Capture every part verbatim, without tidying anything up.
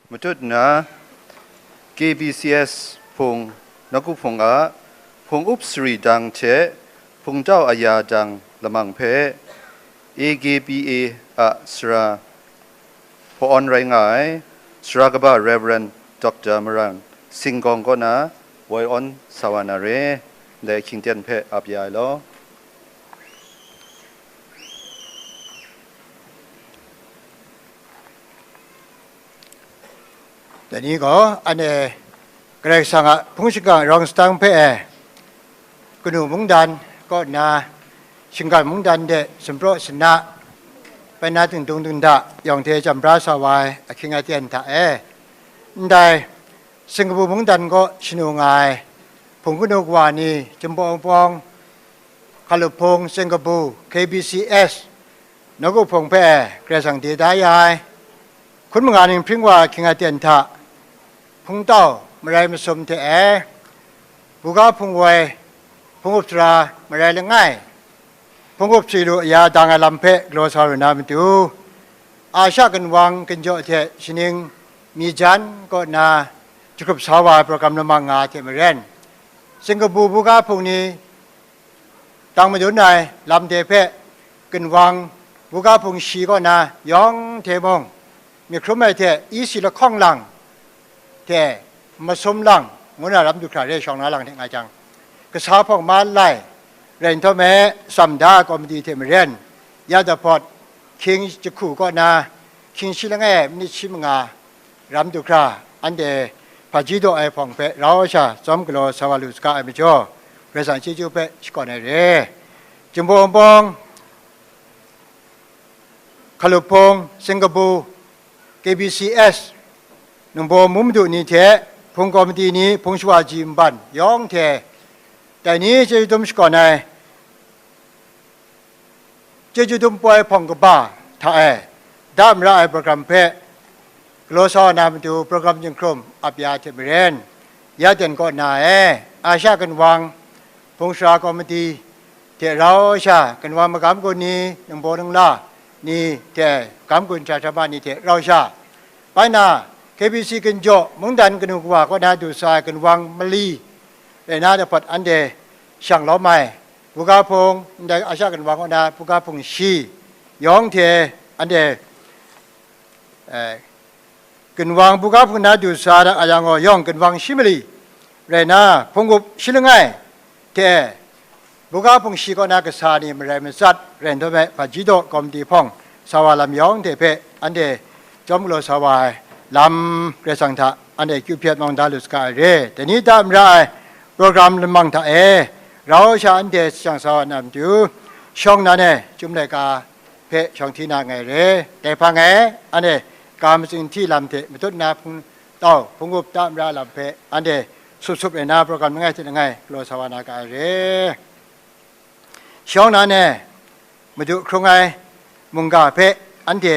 Matut nna, K B C S Hpung, nawku hpung a hpung up sari dang hte hpungtau aya dang lamang hpe A K B A a sara hpaw-awn rai nga ai, sara kaba Rev. Doctor Maran Singgawng kaw na woi awn sa wa na re, ndai hkying ten hpe ap ya ai law. Dai ni gaw, anhte Karai Kasang a hpung shingkang rau sadang hpe e, kanu mungdan kaw nna, shinggan mungdan de sumpraw sana, bai na dingdung dingda yawng hte jam bra sa wa ai ahkying aten hta e, ndai Singkabu mungdan kaw shanu nga ai hpung kanu kawa ni, Jinghpaw Wunpawng, Hkalup Hpung, Singkabu, K B C S, nawku hpung hpe Karai Kasang de da ya ai, hkun manga ning hpring wa ahkying aten hta, hpungtau marai masum hte e, buga hpung woi, hpung up sara marai langai, hpung up sari lu aya dang ai lam hpe galaw sa ru na matu, Asha ginwang ginjaw hte shaning mi jan kaw nna jahkrup sa wa ai program lamang nga ai hte maren, Singkabu buga hpung ni dang madun ai lam de hpe ginwang buga hpung shi kaw na yawng hte mung, myit hkrum ai hte E C lahkawng lang hte masum lang ngu na ram du hkra re shawng na lang hte nga jang, kasa hpawng ma lai, rai nhtawm e, tsam da ai kawmiti hte maren, ya dahpawt hkying jahku kaw na hkying shi langai ai minit shi manga ram du hkra, anhte hpaji daw ai hpawng hpe rau sha tsawm galaw sa wa lu saga ai majaw, Karai Kasang chyeju hpe shakawn ai re. Jinghpaw Wunpawng, Hkalup Hpung, Singkabu, K B C S, Ningbaw Mum Madu ni hte hpung kawmiti ni, hpung shawa ji nban yawng hte, dai ni chyeju dum shakawn ai, chyeju dum poi hpawng kaba hta e da mara ai program hpe galaw sa wa na matu, program jinghkrum ap ya hte maren, ya ten kaw na e, Asha ginwang hpung sara kawmiti hte rau sha, ginwang magam gun ni, ningbaw ningla ni hte gam gun hta hta ma ni hte rau sha, bai na, K B C ginjaw mungdan kanu kawa kaw na du sa ai ginwang mali rai na dahpawt, anhte shang lawm ai buga hpung, ndai Asha ginwang kaw na buga hpung shi yawng hte, anhte, eh, ginwang buga hpung na du sa da a yang gaw, yawng ginwang shi mali rai na, hpung up shi langai hte buga hpung shi kaw na kasa ni marai matsat rai nhtawm e, hpaji daw kawmiti hpawng sa wa lam yawng hte hpe anhte chyawm galaw sa wa ai lam Karai Kasang hta anhte kyu hpyet mawng da lu saga ai re. Dai ni da mara ai program lamang hta e, rau sha anhte shang sa wa na matu, shawng nnan e chyum laika hpe shawng hti na nngai re. Dai hpang e, anhte ga matsing hti lam hte matut nna hpung tau hpung up da mara lam hpe anhte sup sup rai na, program langai hte langai galaw sa wa na ga ai re. Shawng nnan e, Madu hkrung ai mungga hpe anhte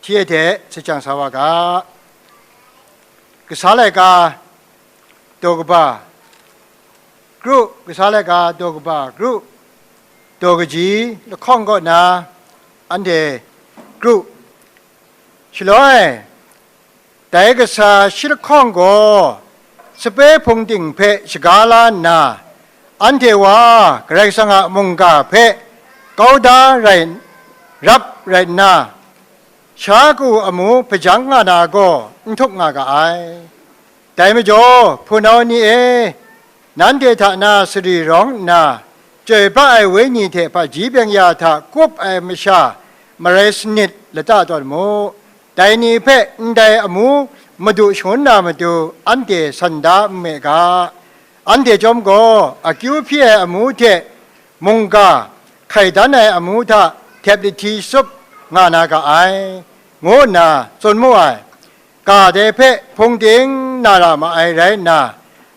hti e hte sa chyang sa wa ga. Kasa laika daw kaba kru, kasa laika daw kaba kru, daw kaji lahkawng kaw na anhte kru. Shaloi, dai kasa shi lahkawng gaw sape hpung ting hpe shaga la nna, anhte wa Karai Kasang a mungga hpe kau da rai, rap rai nna, sha ku amu hpajang nga na gaw n htup nga ga ai. Dai majaw, hpunau ni e, nanhte hta na sari rawng nna, chyoi pra ai wenyi hte hpaji byeng-ya hta kup ai masha marai sanit lata tawn mu. Dai ni hpe ndai amu madu shangun na matu anhte san da n me ga. Anhte chyawm gaw akyu hpyi ai amu hte mungga hkai dan ai amu hta htep lahti tsup nga na ga ai, ngu nna tsun mu ai. Ga dai hpe hpung ting na ra ma ai rai nna,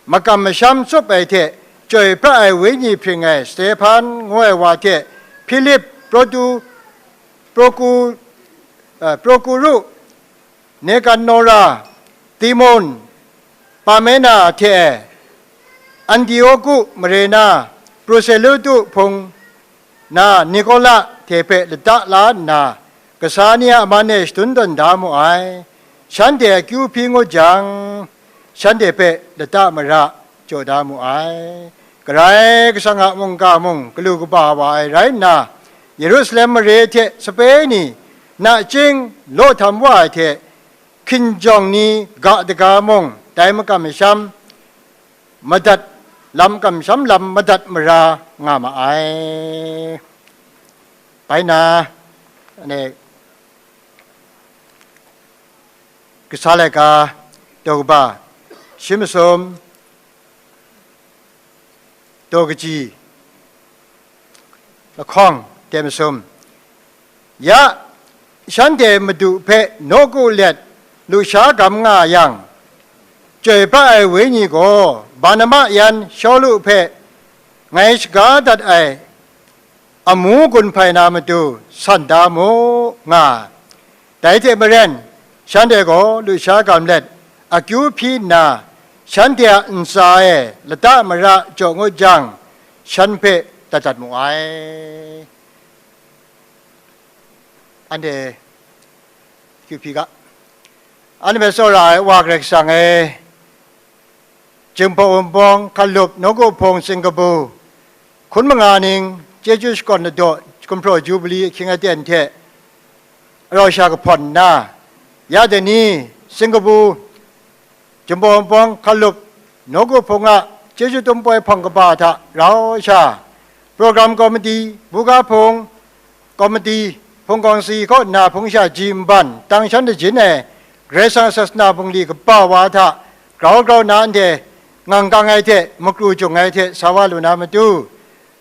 makam masham tsup ai hte chyoi pra ai wenyi hpring ai Stehpan ngu ai wa hte Hpilip, Protu, Proku, eh, Prokuru, Nikanora, Timon, Pamena hte Antioku mare na Pruselutu hpung na Nikola hte hpe lata la nna, kasa ni a man e shadun tawn da mu ai, shanhte akyu hpyi ngut jang, shanhte hpe lata mara jaw da mu ai. Karai Kasang a mungga mung galu kaba wa ai rai nna, Yerusalem mare hte sape ni, nachying law htam wa ai hte, hkinjawng ni ga daga mung dai makam masham madat, lam kamsham lam madat mara nga ma ai. Bai na, ane, kasa laika, daw kaba, shi masum, daw kaji, lahkawng, de masum. Ya, shanhte Madu hpe nawku let lusha gam nga yang, chyoi pra ai Wenyi gaw Barnaba yan Shawlu hpe ngai shaga dat ai amu gun hpai na matu san da mu nga. Dai hte maren, shanhte gaw lusha gam let akyu hpyi nna, shanhte a ntsa e lata mara jaw ngut jang, shan hpe dat dat mu ai. Anhte akyu hpyi ga. Anhte hpe tsawra ai Wa Karai Kasang e, Jinghpaw Wunpawng, Hkalup, Nawku Hpung, Singkabu, hkun manga ning, chyeju shakawn ladaw, gumhpraw jubili ahkying aten hte rau sha kahpawn nna, ya dai ni, Singkabu, Jinghpaw Wunpawng, Hkalup, Nawku Hpung a chyeju tumpoi hpawng kaba hta rau sha, program komiti, buga hpung, komiti, hpung kawng si kaw nna hpung sha ji nban tang shan dajin ai Karai Kasang a sasana bungli kaba wa hta grau grau na anhte ngang kang ai hte makru jung ai hte sa wa lu na matu,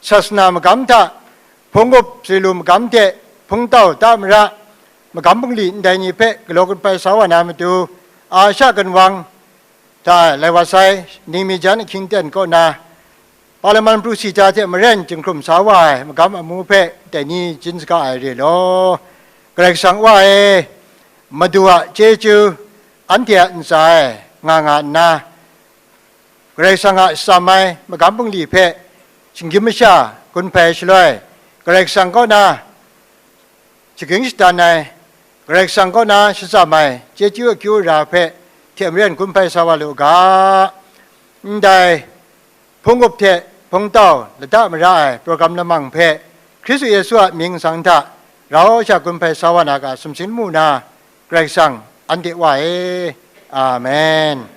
sasana magam hta hpung up swi lu magam hte hpungtau ta mara magam bungli ndai ni hpe galaw gun pai sa wa na matu, Asha ginwang hta lai wa sai, ningmi jan ahkying ten kaw na, Palaman pru sita hte maren jinghkrum sa wa ai magam amu hpe dai ni jin saga ai re law, Karai Kasang Wa e, Madu a chyeju anhte a ntsa e nga nga nna, Karai Kasang a shatsam ai magam bungli hpe shinggyim masha gun hpai shaloi, Karai Kasang kaw na shagring shadan ai, Karai Kasang kaw na shatsam ai chyeju akyu ara hpe hte maren gun hpai sa wa lu ga. Ndai hpung up hte hpungtau lata mara ai program lamang hpe Hkristu Yesu a mying nsang hta rau sha gun hpai sa wa na ga sumsing mu na, Karai Kasang anhte Wa e. Amen.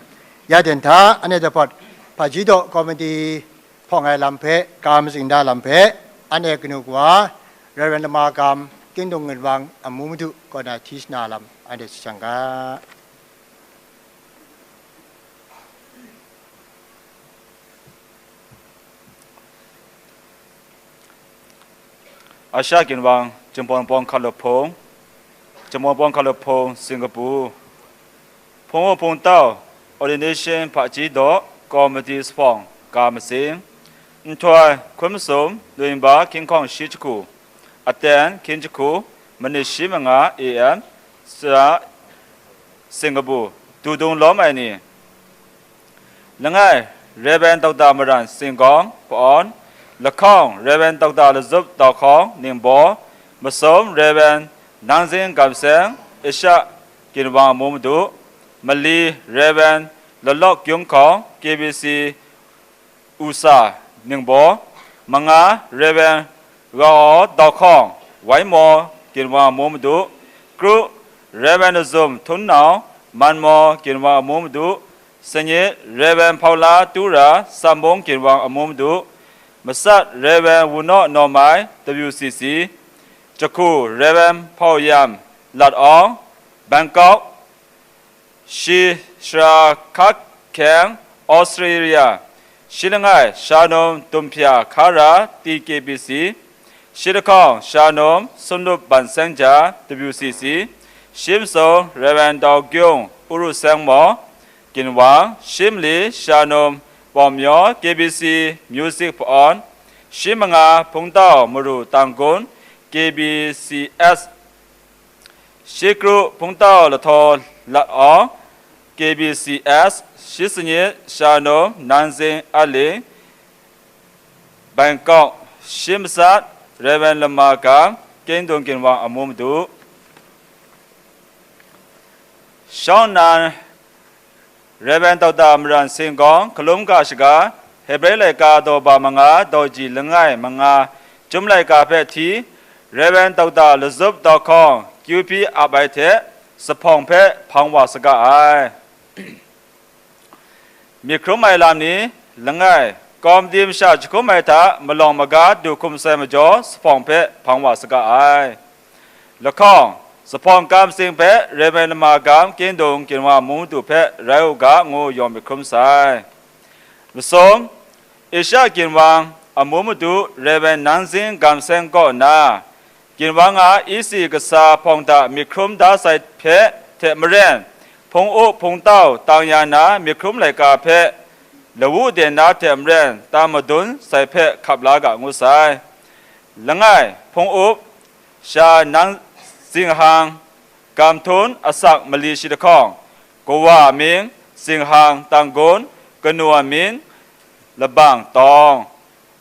Ya den hta, anhte dapawt hpaji daw komiti hpawng ai lam hpe, ga matsing da lam hpe, anhte kanu kawa, Reverend Lama Gam, Kingdong Ginwang amu madu kaw na hti shana lam, anhte shajang ga. Asha ginwang, Jinghpaw Wunpawng Hkalup Hpung, Jinghpaw Wunpawng Hkalup Hpung, Singkabu, Hpung up hpungtau, ordination hpaji daw, komiti sahpawng, ga matsing, nhtoi hkun masum, nuyinba hkying hkawng shi jahku, aten hkying jahku, minit shi manga A M, sara Singkabu, dudung lawm ai ni, langai, Reverend Doctor Maran Singkawng, Hpa-awn, lahkawng, Reverend Doctor Lazup Dau Hkawng, Ningbaw, masum, Reverend Nangzing Gamseng, Asha ginwang amu madu, mali, Reverend Lalawk Gyung Hkawng, K B C, Usa, Ningbaw, manga, Reverend Gao Dau Hkawng, Waimaw, ginwang amu madu, kru, Reverend Lazum Htunnau, Manmaw, ginwang amu madu, sanyit, Reverend Hpaula Tura, Sambung, ginwang amu madu, masat, Reverend Wunaw Nawmai, W C C, jahku, Reverend Hpau Yam, Lat Awng, Bangkok, shi sara hka hkyeng, Australia, shi langai, Shanum Dumphya Hkara, T K B C, shi lahkawng, Shanum Sumlup Ban Sengja, W C C, shi masum, Reverend Dau Gyung, Uru Sengmaw, ginwang, shi mali, Shanum Bawm Myaw, K B C, Music Hpa-awn, shi manga, hpungtau, Maru Tanggun, K B C S, shi kru, hpungtau, Lathaw Lat Awng, K B C S, shi sanyit, Shanum Nangzing Aling, Bangkok, shi masat, Reverend Lama Gam, Kingdong ginwang amu madu. Shawng nnan, Rev. Doctor Maran Sing gaw hkalum ga shaga, Hebre laika daw ba manga, daw ji langai manga, Chyum laika hpe hti, Rev. Doctor Lazup Dawhkawng, Q P ap ai hte, Zuphpawng hpe hpang wa saga ai. Myit hkrum ai lam ni, langai, kawmdi masha jahkum ai hta malawng maga du hkum sai majaw, Zuphpawng hpe hpang wa saga ai. Lahkawng, Zuphpawng Kamsing hpe Rev. Lama Gam, Kyindung Ginwang amu madu hpe rai u ga, ngu yawng myit hkrum sai. Masum, Asia Ginwang amu madu Rev. Nangzing Gamseng kaw na, Ginwang a E C kasa hpawng hta myit hkrum da sai hpe hte maren, Hpung Up, Hpung Tau tang ya na myit hkrum laika hpe lawu den na hte maren, tam madun sai hpe hkap la ga ngu sai. Langai, Hpung Up, sha nang zinghang, gam htawn asak mali shi lahkawng, kawa a mying, zinghang, tanggun, kanu a mying, labang tawng,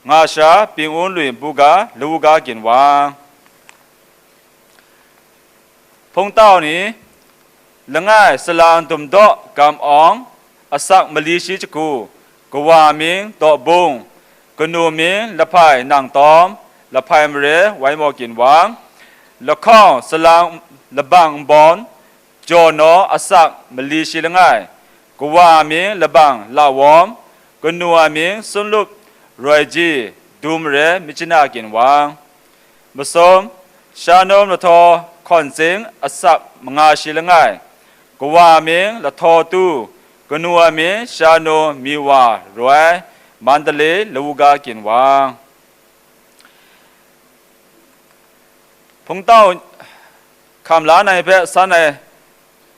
nga sha, ping-un lui buga, lawu ga ginwang. Hpung Tau ni, langai, salang dumdaw gam awng, asak mali shi shagu, kawa mying, dawbung, kanu mying, lahpai nang tawm, lahpai mare, wai maw ginwang, lahkawng, salang, labang nbawn, jaw naw, asak mali shi langai, kawa mying, labang lawawm, kanu a mying, sunlup, roi ji, du mare, myit jana ginwang. Masum, shanum lahtaw hkawn zing, asak manga shi langai, kawa mying, lahtaw tu, kanu a mying, shanu miwa roi, Mandalay, lawu ga ginwang. Hpung Tau hkam la nai hpe san ai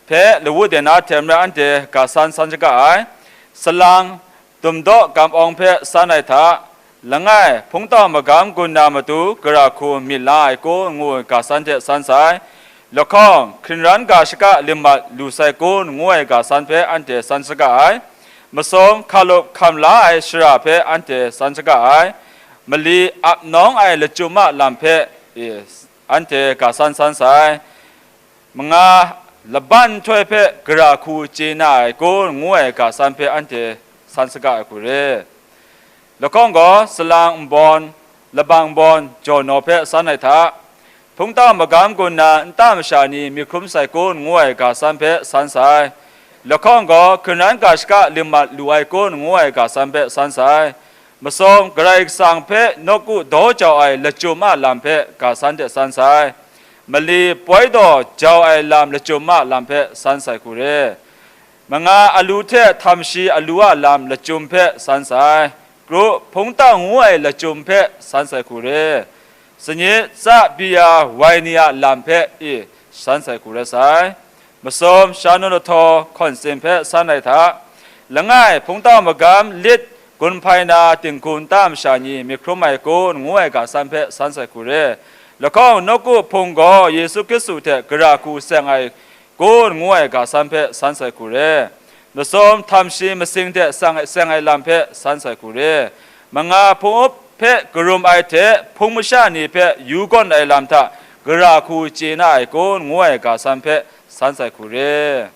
hpe lawu de na hte maren anhte ga san san shaga ai. Salang dumdaw gam awng hpe san ai hta, langai, Hpung Tau magam gun na matu gara hku myit la ai kun, ngu ai ga san hte san sai. Lahkawng, hkringran ga shaka limmat lu sai kun, ngu ai ga san hpe anhte san saga ai. Masum, hkalup hkam la ai shara hpe anhte san saga ai. Mali ap nawng ai lachyum a lam hpe, e, anhte ga san san sai. Manga, laban nhtoi hpe gara hku chye na ai kun, ngu ai ga san hpe anhte san saga ai hku re. Lahkawng gaw, salang nbawn, labang nbawn, jaw naw hpe san ai hta, Hpung Tau magam gun na nta masha ni myit hkrum sai kun, ngu ai ga san hpe san sai. Lahkawng gaw, hkringran ga shaka limmat lu ai kun, ngu ai ga san hpe san sai. Masum, Karai Kasang hpe nawku daw jau ai lachyum a lam hpe ga san hte san sai. Mali poi daw jau ai lam lachyum a lam hpe san sai hku re. Manga, alu hte htam shi alu a lam lachyum hpe san sai. Kru, Hpung Tau ngu ai lachyum hpe san sai hku re. Sanit, tsa, bia, wai ni a lam hpe, e, san sai hku rai sai. Masum, shanu lahtaw hkawn zing hpe san ai hta, langai, Hpung Tau magam lit gun hpai na dinghku nta masha ni myit hkrum ai kun, ngu ai ga san hpe san sai hku re. Lahkawng, nawku hpung gaw Yesu Hkristu hte gara hku seng ai kun, ngu ai ga san hpe san sai hku re. Masum, htam shi masing hte seng ai, seng ai lam hpe san sai hku re. Manga, Hpung Up hpe karum ai hte hpung masha ni hpe yu gawn ai lam hta gara hku chye na ai kun, ngu ai ga san hpe san sai hku re.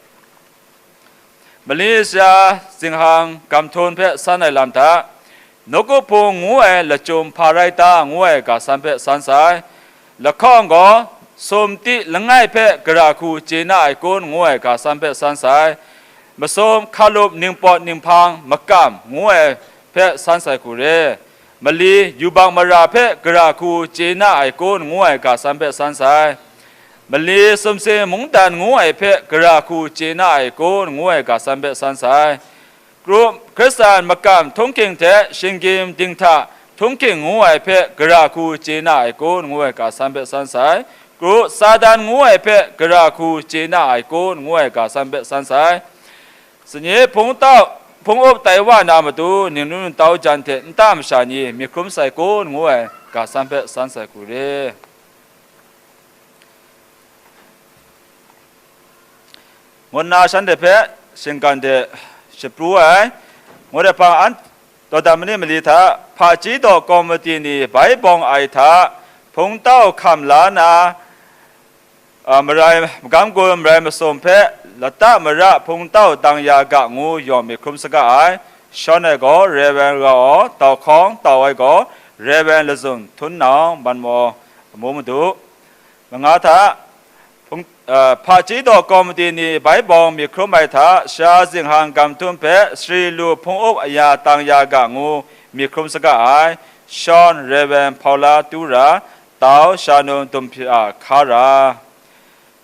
Mali sha zinghang gam htawn hpe san ai lam hta, nawku hpung ngu ai lachyum hpa rai ta, ngu ai ga san hpe san sai. Lahkawng gaw, sumti langai hpe gara hku chye na ai kun, ngu ai ga san hpe san sai. Masum, hkalup, ningpawt, ninghpang, makam, ngu ai hpe san sai hku re. Mali, yubak mara hpe gara hku chye na ai kun, ngu ai ga san hpe san sai. Mali, sumsing mungdan ngu ai hpe gara hku chye na ai kun, ngu ai ga san hpe san sai. Kru, Hkristan makam htunghking hte shinggyim dinghta htunghking ngu ai hpe gara hku chye na ai kun, ngu ai ga san hpe san sai. Kru, Satan ngu ai hpe gara hku chye na ai kun, ngu ai ga san hpe san sai. Sanit, Hpung Tau, Hpung Up tai wa na matu, ningnu ningtau jan hte nta masha ni myit hkrum sai kun, ngu ai ga san hpe san sai hku re. Ngut nna shanhte hpe shinggan de shapru ai, ngut ai hpang an dawdan mani mali hta, hpaji daw kawmiti ni bai bawng ai hta, Hpung Tau hkam la na, a, marai, magam gun marai masum hpe lata mara hpungtau dang ya ga ngu yawng myit hkrum saga ai. Shawn ai gaw Rev. Rau Aw, Tau Hkawng, Tau ai gaw Rev. Lazun Htun Nau, Manmaw, amu madu. Manga hta, hpung-, a, hpaji daw komiti ni bai bawng myit hkrum ai hta, sha zinghang gam htum hpe Sri Lu hpung up aya tang ya ga ngu myit hkrum saga ai. Shawn, Rev. Paula Tura, Tau, Shanum Dumhpra Hkara.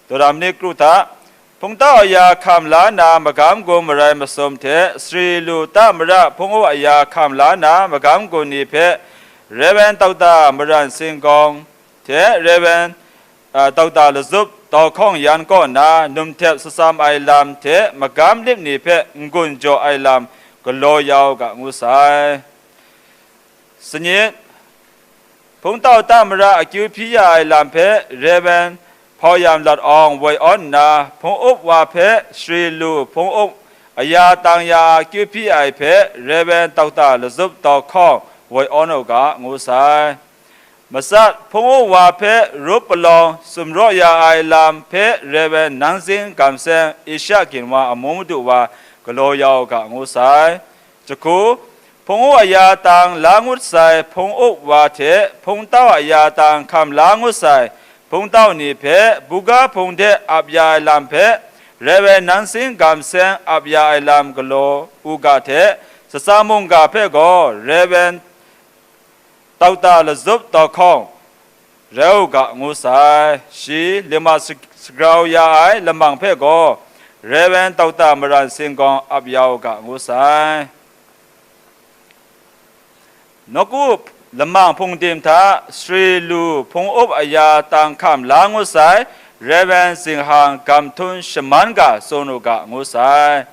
Dawdan ni kru hta, hpungtau aya hkam la na magam gun marai masum hte, Sri Lu ta mara hpung up aya hkam la na magam gun ni hpe, Rev. Dr. Maran Singgawng hte Rev. a, Dr. Lazup Tau Hkawng Yan kaw na num htep shatsam ai lam hte magam lip ni hpe n-gun jaw ai lam galaw ya u ga ngu sai. Sanyit, hpungtau ta mara akyu hpyi ya ai lam hpe Rev. Hpau Yam Lat Awng woi awn nna, hpung up wa hpe Sri Lu hpung up aya tang ya akyu hpyi ai hpe Rev. Dr. Lazup Tau Hkawng woi awn u ga ngu sai. Matsat, hpung up wa hpe rup palawng sumraw ya ai lam hpe Rev. Nangzing Gamseng Asia Ginwa amu madu wa galaw ya u ga ngu sai. Jahku, hpung up aya tang la ngut sai hpung up wa hte hpungtau aya tang hkam la ngut sai hpungtau ni hpe buga hpung de ap ya ai lam hpe Rev. Nangzing Gamseng ap ya ai lam galaw u ga hte, shatsam mungga hpe gaw Rev. Dr. Lazup Tau Hkawng rai u ga ngu sai. Shi lama sa-, sagrau ya ai lamang hpe gaw Rev. Dr. Maran Singgawng ap ya u ga ngu sai. Nawku lamang hpungdim hta Sri Lu hpung up aya tang hkam la ngut sai Rev. Zinghang Gam Htun shaman ga tsun u ga ngu sai.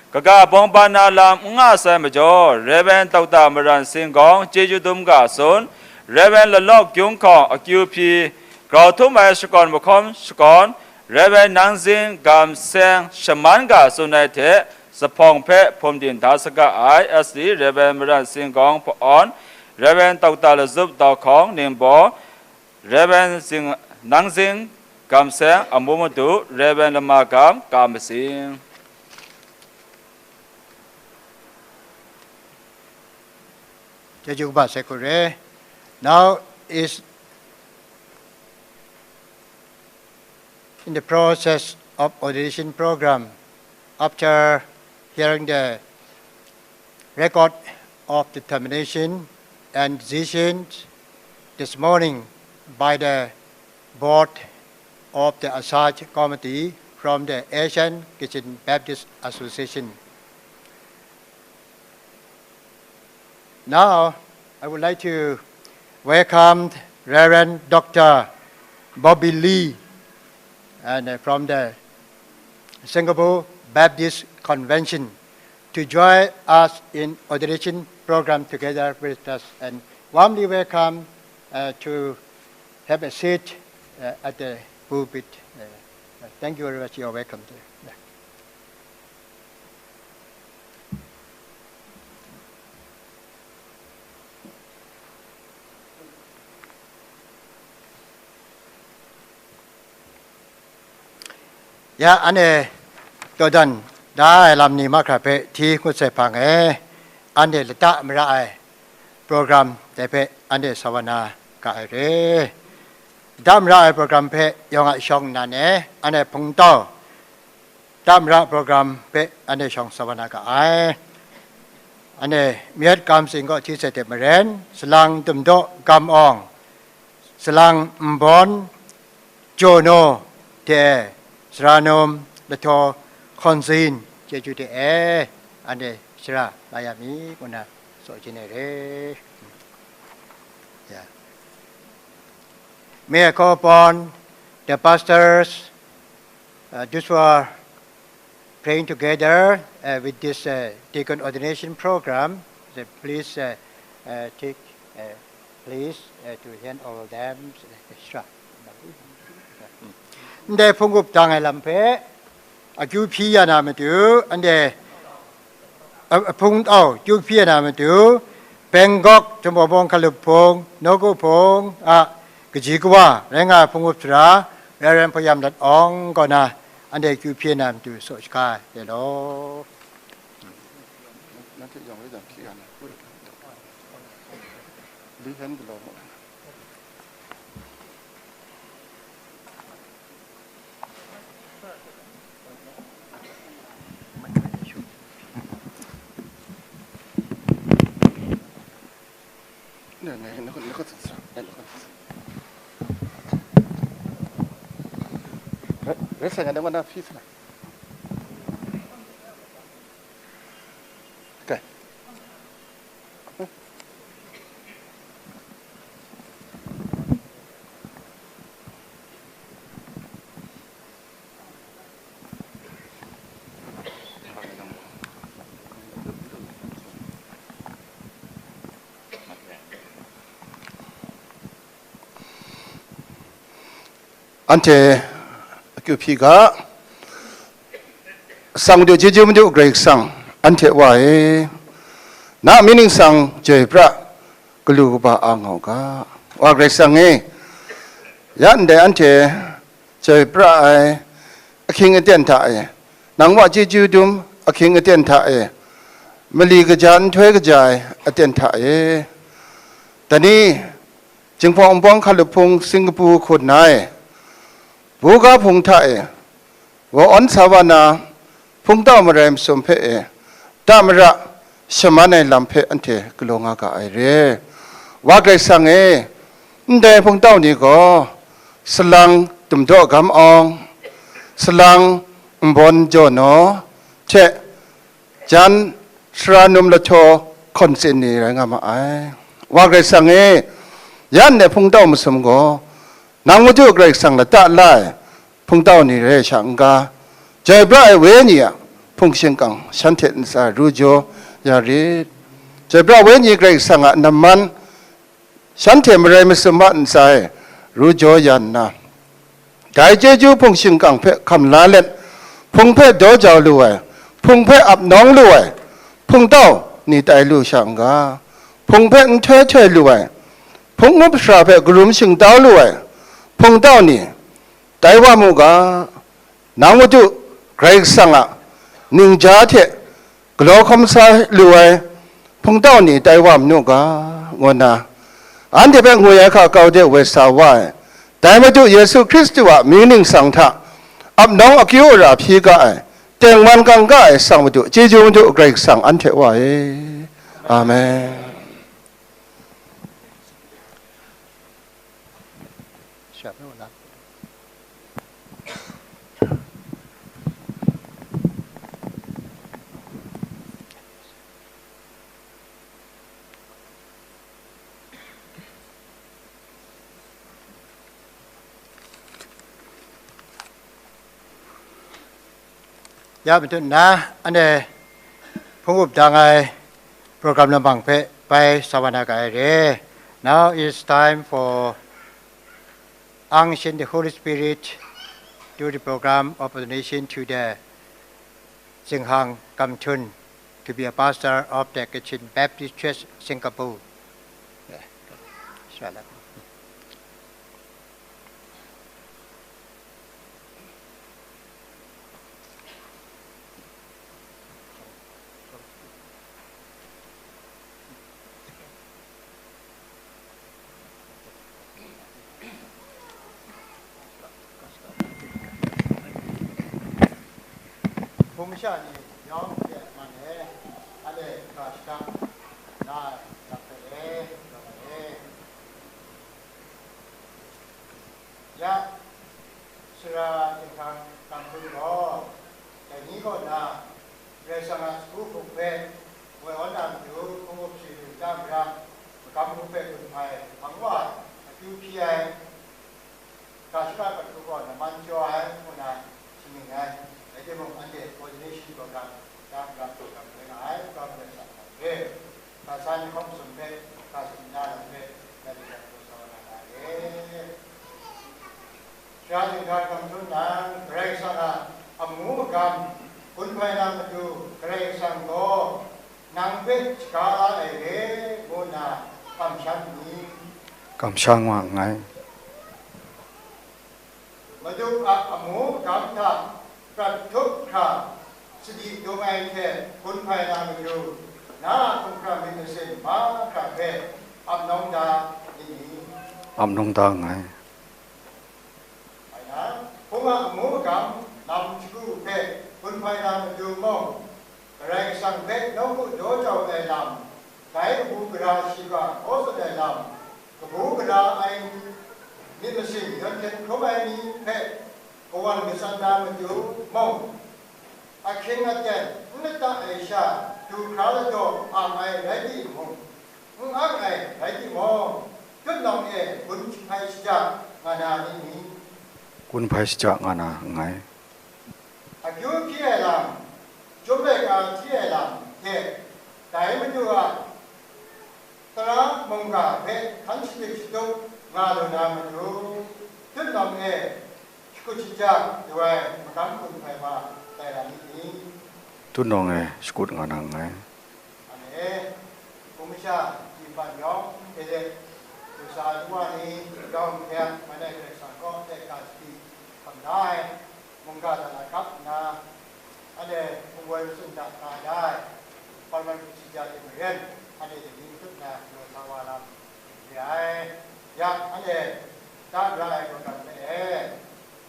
Kaga bawng ban na lam n nga sai majaw, Rev. Dr. Maran Singgawng chyeju dum ga tsun, Rev. Lalawk Gyung Hkawng akyu hpyi, grau htum ai shakawn mahkawm shakawn, Rev. Nangzing Gam Seng shaman ga tsun ai hte, zuphpawng hpe hpum din da saga ai S D Rev. Maran Singgawng hpa-, awn, Rev. Dr. Lazup Dau Hkawng ningbaw, Rev. Zing-, Nangzing Gam Seng amu madu, Rev. Lama Gam Ka Matsing. Chyeju kaba sai hku re. Now is in the process of ordination program. After hearing the record of determination and decisions this morning by the board of the Assize Committee from the Asian Kachin Baptist Association. Now, I would like to welcome Reverend Doctor Bobby Lee, and, uh, from the Singapore Baptist Convention, to join us in ordination program together with us, and warmly welcome, uh, to have a seat, uh, at the pulpit. Uh, uh, thank you very much. You're welcome. Yeah. Ya, anhte dawdan da ai lam ni mahkra hpe hti ngut sai hpang e, anhte lata mara ai program dai hpe anhte sa wa na ga ai re. Lata mara ai program hpe yawng a shawng nnan e, anhte hpungtau lata mara program hpe anhte shawng sa wa na ga ai. Anhte Myat Kam Sing kaw hti sai hte maren, salang Tumdaw Gam Awng, salang Nbawn Jaw Naw hte Sara Num Lahtaw Hkawn Sin, chyeju de e, anhte shara la ya mi, ngu na tsaw chye ai re. Ya. May I call upon the pastors, uh, those who are praying together, uh, with this, uh, deacon ordination program, the, please, uh, uh, take, uh, please, uh, to hand over them, uh, extra. Ndai hpung up dang ai lam hpe, akyu hpyi ya na matu, anhte, a, ahpung tau akyu hpyi ya na matu, Bangkok Chumbawng Bawng Hkalup Hpung, Nawku Hpung a kaji kawa rai nga ai hpung up sara, Reverend Hpayam Lat Awng kaw na Anhte akyu hpyi na matu saw shaga ai re law. Nanhte yawng rai jang hpyi ga na. Li hen galaw mu. Anhte akyu hpyi ga, sang Madu, chyeju Madu Karai Kasang, anhte Wa e, na mying ningsang chyoi pra, galu kaba a nga u ga. Wa Karai Kasang e, ya ndai anhte chyoi pra ai ahkying aten hta e, nang Wa chyeju dum ahkying aten hta e, mali kaja nhtoi kaja ai aten hta e, dai ni, Jinghpaw Wunpawng Hkalup Hpung Singkapu hkun na e, buga hpung hta e, wa awn sa wa na, hpungtau marai masum hpe e, ta mara shaman ai lam hpe anhte galaw nga ga ai re. Wa Karai Kasang e, ndai hpungtau ni gaw, salang dumdaw gam awng, salang nbawn jaw naw hte, jan sara num lahtaw hkawn tsin ni rai nga ma ai. Wa Karai Kasang e, ya ndai hpungtau masum gaw, nang Madu Karai Kasang lata la ai hpungtau ni rai sha n ga, chyoi pra ai Wenyi a hpung shingkang shanhte ntsa ru jaw ya rit. Chyoi pra ai Wenyi Karai Kasang a namman shanhte marai masum a ntsa e ru jaw ya nna, dai chyeju hpung shingkang hpe hkam la let, hpung hpe daw jau lu ai, hpung hpe ap nawng lu ai, hpungtau ni tai lu sha n ga, hpung hpe nhtoi htoi lu ai, hpung up sara hpe karum shingtau lu ai, hpungtau ni tai wa mu ga, nang Madu Karai Kasang a ningja hte galaw hkawm sa lu ai hpungtau ni tai wa manu ga, ngu nna, anhte hpe ngwi ai hka kau de woi sa wa ai, dai Madu Yesu Hkristu a mying ningsang hta ap nawng akyu ara hpyi ga ai, tengman kangka ai sang Madu, chyeju Madu Karai Kasang anhte Wa e. Amen. Ya matut nna, anhte hpung up dang ai program lamang hpe bai sa wa na ga ai re. Now it's time for unction the Holy Spirit to the program of ordination to the Zinghang Kam Htun to be a pastor of the Kachin Baptist Church, Singapore. Yeah. Shalom. Hpung masha ni yawng de man e, ale ga shadang na, lam hpe e, lam hpe e. Ya, sara Zinghang Kam Htun gaw, dai ni kaw na, Karai Kasang a sagu hpung hpe woi awn na matu, hpung up shi lu chyam ram, magam hku hpe gun hpai hpang wa ai, akyu hpyi ai, ga shaka patru gaw namman jaw ai, ngu na shaning ai. Rai timung, anhte ordination program, dang ram program rai nga ai, program rai sa ai. Ga san hkawm sum hpe, ga sum na lam hpe, na lam hpe sa wa na ga e. Sara Zinghang Kam Htun nang, Karai Kasang a amu agam gun hpai na matu, Karai Kasang gaw nang hpe shaga la ai re, ngu nna kamsham nni? Kamsham wa nngai. Madu a amu agam hta Prat htup hkra sadi dung ai hte gun hpai na matu, na a hkumhkrang myit masin mahkra hpe ap nawng da nit ni? Ap nawng da nngai. Bai na, hpung a amu agam lam shagu hpe gun hpai na matu mung, Karai Kasang hpe nawku daw jau ai lam, dai kabu gara shiga hkaw tsun ai lam, kabu gara ai myit masin yawn hkyen hkrum ai ni hpe kawan matsan na matu mung, ahkying aten n lata ai sha du hkra ladaw ang ai rai timung, n ang ai rai timung, tutnawng e gun hpai shaja nga na nit ni? Gun hpai shaja nga na nngai. Akyu hpyi ai lam, chyum laika hti ai lam hte dai Madu a tara mungga hpe hkan shadip shatup nga lu na matu, tutnawng e shakut shaja du ai magam gun hpai wa tai ra nit ni? Tutnawng e shakut nga na nngai. Amen. Hpung masha, ji ban yawng hte de, du sa ai wa ni, yawng hte a, mai nai Karai Kasang kaw hte ka shabi hkam da ai, mungga hta na kap nna, anhte hpung woi matsun hta nga ai, Parman Hpungsi ja hte maren, anhte dai ni matut na galaw sa wa lam re ai. Ya, anhte da mara ai program hpe e,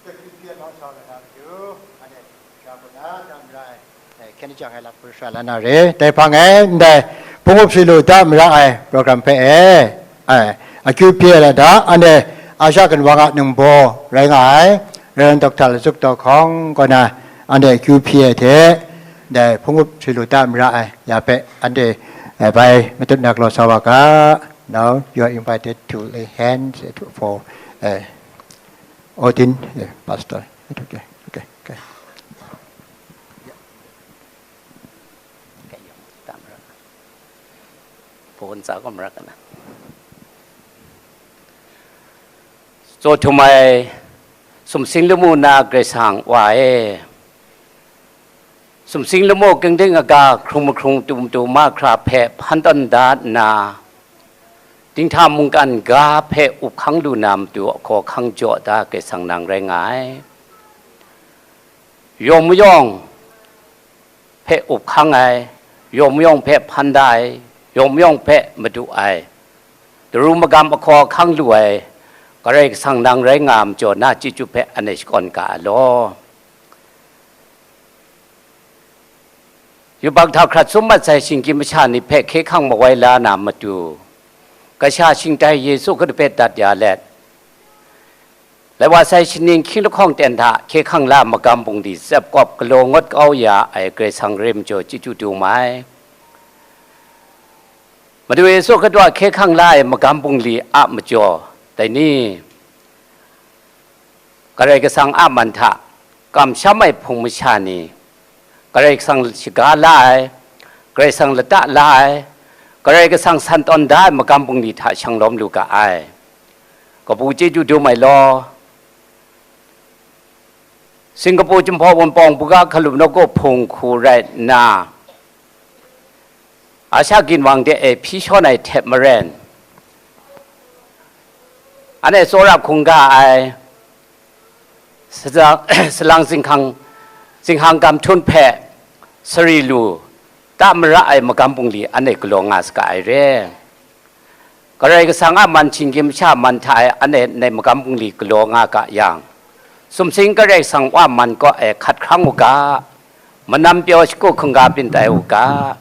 Tut hpyi hpyi a nawng sa na matu, anhte sha hku na da mara ai, eh, hkyen jang ai lam hku sha la na re. Dai hpang e, ndai hpung up shi lu da mara ai program hpe e, ai, akyu hpyi ai la da, anhte Asha Ginwang a ningbaw rai nga ai, Rev. Doctor Latsuk Taw Hkawng kaw na, anhte akyu hpyi ai hte, ndai hpung up shi lu da mara ai ya hpe, anhte, eh, bai matut na galaw sa wa ga. Now you are invited to lay hands for, eh, Ordained, eh, pastor. Okay, okay, okay. Tsaw htum ai sumsing lamu na Karai Kasang Wa e, sumsing lamu kingding aga hkrung mahkrung tu matu mahkra hpe hpan tawn da nna, dinghta mungkan ga hpe up hkang lu na matu ahkaw ahkang jaw da Karai Kasang nang rai nga ai. Yawng mayawng hpe up hkang ai, yawng mayawng hpe hpan da ai, yawng mayawng hpe madu ai, daru magam ahkaw ahkang lu ai, Karai Kasang nang rai nga ai majaw na chyeju hpe anhte shakawn ga ai law. Yubak hta hkrat sum mat sai shinggyim masha ni hpe hkye hkang mawai la na matu, kasha shingtai Yesu Hkristu hpe dat ya let, lai wa sai shaning hkying lahkawng ten hta hkye hkang la ai magam bungli tsep kawp galaw ngut kau ya ai Karai Kasang re majaw chyeju dum ai. Madu Yesu Hkristu a hkye hkang la ai magam bungli a majaw, dai ni, Karai Kasang a man hta kamsham ai hpung masha ni, Karai Kasang shaga la ai, Karai Kasang lata la ai, Karai Kasang san tawn da ai magam bungli hta shang lawm lu ga ai. Kabu chyeju dum ai law, Singapore Jinghpaw Wunpawng buga hkalup nawku hpung hku rai nna, Asha Ginwang de e hpyi shawn ai hte maren, anhte tsawra hkungga ai, saja-, salang zinghkang, zinghkang gam htum hpe sari lu, ta mara ai magam bungli anhte galaw nga saga ai re. Karai Kasang a man shinggyim masha man hta e anhte ndai magam bungli galaw nga ga yang, sumsing Karai Kasang Wa man kaw e hkat hkrang u ga, manam pyaw shagu hkungga byin tai u ga.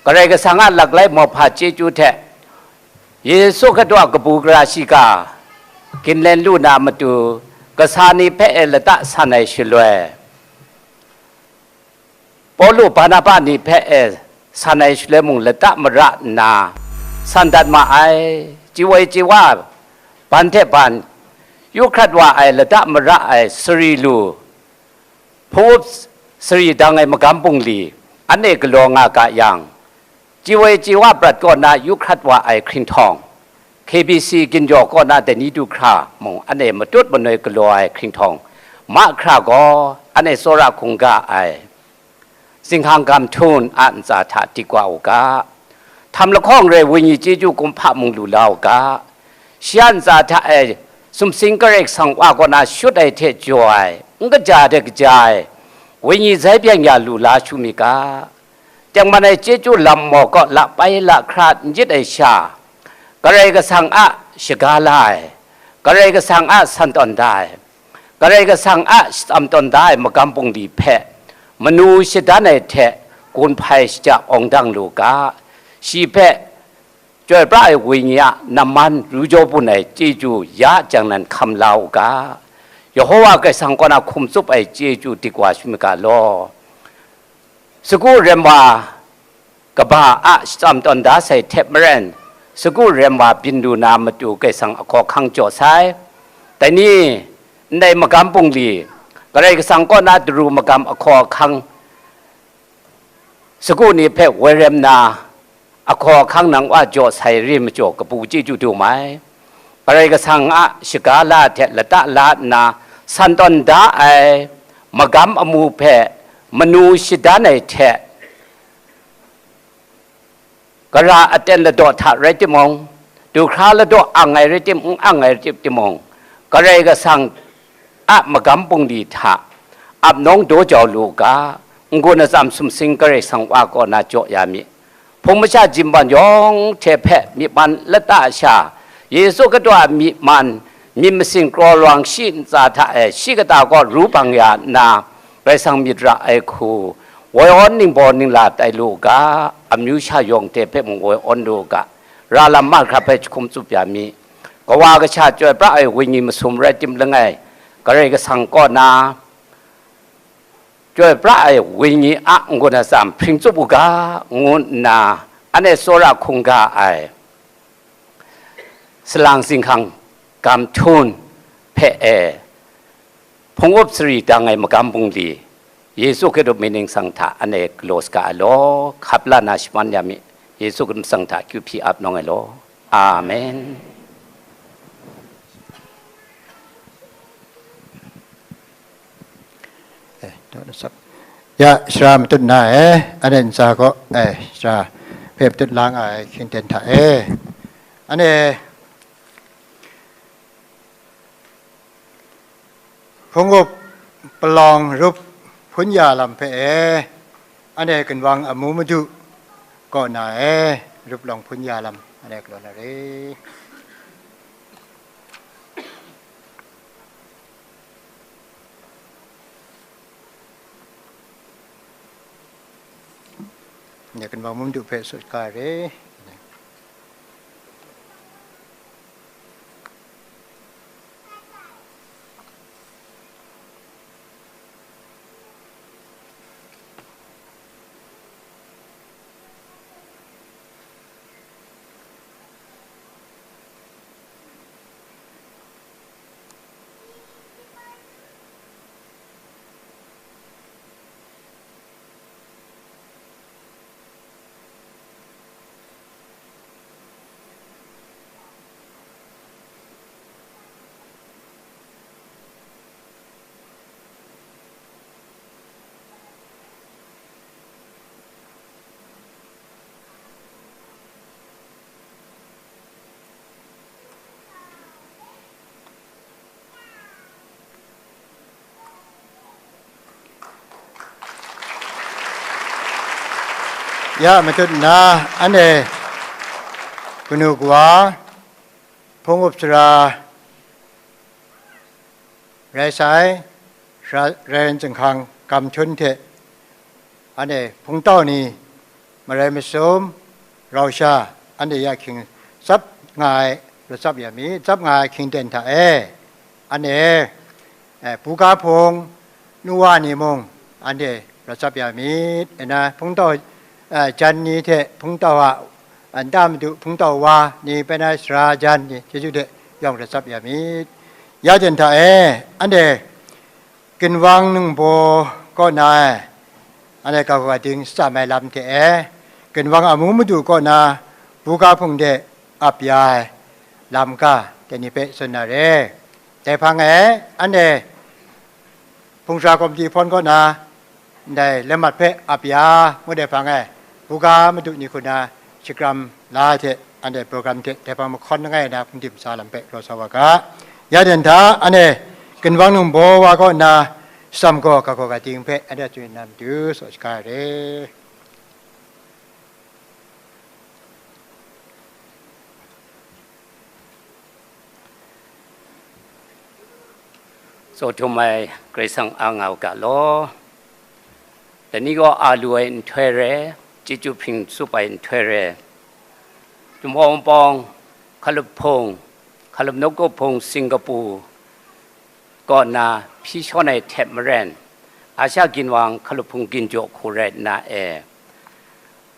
Karai Kasang a laklai mauhpa chyeju hte, Yesu Hkristu a kabu gara shiga ginlen lu na matu, kasa ni hpe e lata san ai shaloi, Pawlu Barnaba ni hpe e san ai shaloi mung lata mara nna, san dat ma ai, chye woi chye wa, ban hte ban, yu hkrat wa ai lata mara ai sari lu, hpung up sari dang ai magam bungli, anhte galaw nga ga yang, chye woi chye wa prat kaw na yu hkrat wa ai hkringhtawng, K B C ginjaw kaw na dai ni du hkra mung anhte matut manoi galaw ai hkringhtawng mahkra gaw anhte tsawra hkungga ai zinghkang gam htum a ntsa hta dik wa u ga, htam lahkawng rai Wenyi chyeju kumhpa mung lu la u ga, shi a ntsa hta e sumsing Karai Kasang Wa kaw na shut ai hte jaw ai n kaja de kaja ai, wenyi zai byeng ya lu la shu mi ga. Tengman ai chyeju lam maw kaw la pai la hkra n jit ai sha, Karai Kasang a shaga la ai, Karai Kasang a san tawn da ai, Karai Kasang a shatsam tawn da ai magam bungli hpe manu shadan ai hte gun hpai shaja awng dang lu ga. Shi hpe Chyoi pra ai wenyi a namman ru jaw bun ai chyeju ya jang nan hkam la u ga. Yehowa Karai Kasang kaw na hkum tsup ai chyeju dik wa shamyit ga law. Sagu rem wa kaba a shatsam tawn da sai hte maren, sagu rem wa byin lu na matu Karai Kasang ahkaw ahkang jaw sai. Dai ni, ndai magam bungli, Karai Kasang kaw na daru magam ahkaw ahkang, sagu ni hpe woi rem na, ahkaw ahkang nang wa jaw sai re majaw kabu chyeju dum ai. Karai Kasang a shaga la hte lata la nna san tawn da ai magam amu hpe manu shadan ai hte, gara aten ladaw hta rai timung, du hkra ladaw ang ai rai tim, n ang ai rai tim timung, Karai Kasang a magam bungli hta ap nawng daw jau lu u ga, n-gun atsam sumsing Karai Kasang wa kaw na jaw ya mi. Hpung masha jimban yawng hte hpe myi man lata sha, Yesu Hkristu a myi man, myit masin kraw lawang shi ntsa hta e shi kata kaw ru bang ya nna, Karai Kasang myit ra ai hku, woi awn ningbaw ningla tai lu u ga, amyu sha yawng hte hpe mung woi awn lu u ga, ra lam mahkra hpe jahkum tsup ya mi. Kawa kasha chyoi pra ai wenyi masum rai tim langai, Karai Kasang kaw na, chyoi pra ai wenyi a n-gun atsam hpring tsup u ga, ngu nna, anhte tsawra hkungga ai salang zinghkang gam htum hpe e, hpung up sari dang ai magam bungli, Yesu Hkristu mying ningsang hta anhte galaw saga ai law, hkap la na shaman ya mi, Yesu Hkristu mying ningsang hta kyu hpyi ap nawng ai law. Amen. Eh, daw na sap. Ya, sara matut na e, anhte ntsa kaw, eh, sara hpe matut la nga ai hkying ten hta e. Anhte hpung up palawng rup hpun ya lam hpe e, anhte ginwang amu madu kaw na e, rup lawng hpun ya lam, anhte galaw na re. Nya kan bang mum du hpe sut ka re. Ya matut nna, anhte kanu kawa, hpung up sara rai sai, ra-, rai rai zinghkang gam htum hte, anhte hpungtau ni, marai masum, rau sha, anhte ya hkying tsap nga ai, rawt tsap ya mi, tsap nga ai hkying ten hta e, anhte, eh, buga hpung, nu wa ni mung, anhte rawt tsap ya mi, ena hpungtau, eh, jan ni hte hpungtau a, nta madu hpungtau wa ni, pen ai sara jan ni, chyeju hte yawng rawt tsap ya mi. Ya ten hta e, anhte ginwang ningbaw kaw na e, anhte ga hku ga ding shatsam ai lam hte e, ginwang amu madu kaw na buga hpung de ap ya ai lam ga, dai ni hpe tsun na re. Dai hpang e, anhte hpung sara kawmti hpawn kaw na ndai lamat hpe ap ya ngut ai hpang e, buga madu ni hku na shakram la ai hte, anhte program hte dai hpang mahkawn langai na hpungdim sa lam hpe galaw sa wa ga. Ya ten hta, anhte ginwang ningbaw wa kaw nna, Shadawn gaw ga gaw ga ting hpe anhte a chye na matu tsaw shaga ai re. Tsaw htum ai Karai Kasang a nga u ga law. Dai ni gaw a lu ai nhtoi re, chyeju hpring tsup ai nhtoi re, Jinghpaw Wunpawng, Hkalup Hpung, Hkalup Nawku Hpung Singkapu kaw na hpyi shawn ai hte maren, Asha ginwang Hkalup Hpung ginjaw hku rai nna e,